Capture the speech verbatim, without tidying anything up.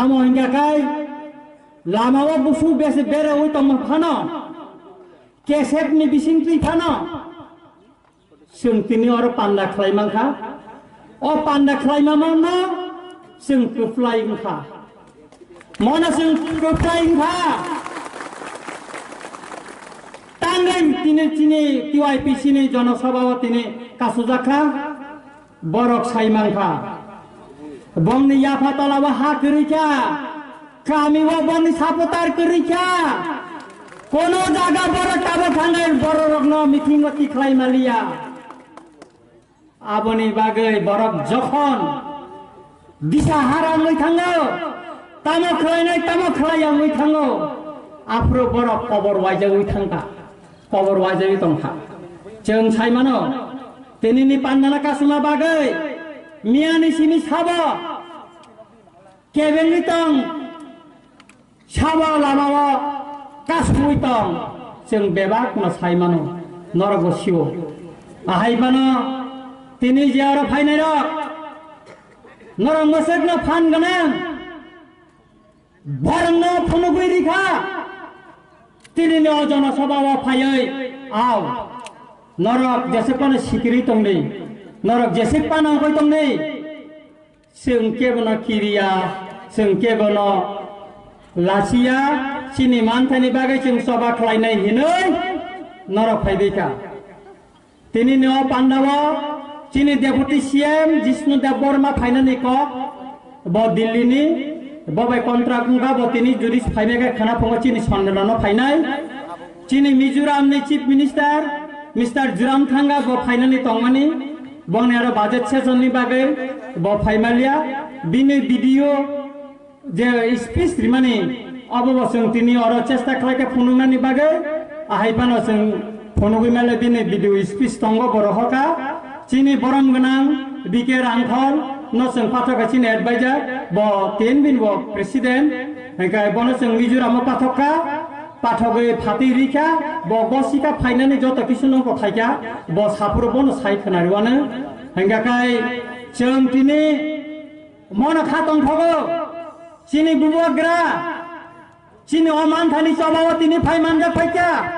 Amo hingka kai lama o busu bese bere ui tongma phano, kesek ni bising twi phano, chwng tini oro panda khlai mankha. O panda khlai mamano chwng kwplai wngkha. Mono chwng kwplai wngkha. Tangwi tini chini T Y P C ni jonosabha o tini kasujak kha. Borok sai mankha. Bongni yapha tola o ha kwrwi kha. Kami o bongni supporter kwrwi kha. Kono jaga borok tabok thangwi borok rokno meeting o tikhlai maliya. Aboni bagwi borok jokhon disa hara wngwi thango, tamo khlainai tamo khlaiya wngwi thango, aphuru borok kobor waijagwi thangkha, kobor waijagwi tongkha. Chwng sai mano, tinini pandana kasuma bagwi miyani simi sabo kebengwi tong. Sabo lamao kasui tong, chwng bebakno sai mano, norokbo sio. Ahai phano tini je oro phainairok, norok mwswkno phan gwnang, borokno phunugwi rikha, tinini o jonosabha o phaiwi, ao, norok jeswk phano sikirwi tongdi, norok jeswk phano wngwi tongdi. Chwng kebono kiriya, chwng kebono lachiya, chini manthani bagwi chwng choba khlainai hinwi norok phaibaikha. Tini no pandao chini Deputy C M Jishnu Debbarma phainani kok, bo Delhi ni, bo bai contract wngkha, bo tini judi phaibaikha khana phungo chini Sondelano phainai. Chini Mizoram ni Chief Minister Mister Zoramthanga bo phainani tongmani, boni aro budget session ni bagwi bo phaimalia, bini video je speech rimani abo bo chwng tini oro chesta khlaikha phunuknani bagwi, ahai phano chwng phunugwi male bini video speech tongo bo rohorkha. Chini borom gwnang B K Rangkhol no chwng pathok kha chini advisor, bo T N B ni bo president, hingkhe bono chwng Mizoram o pathok kha. Pathogwi phatwi rikha, bo gosika phainani joto kisu nongkho thaikha, bo saphuru bono sai khwnariwano. Hingkha khai chwng tini mono kha tongthogo, chini bubagra, chini o manthani chobao tini phai manjak phaikha.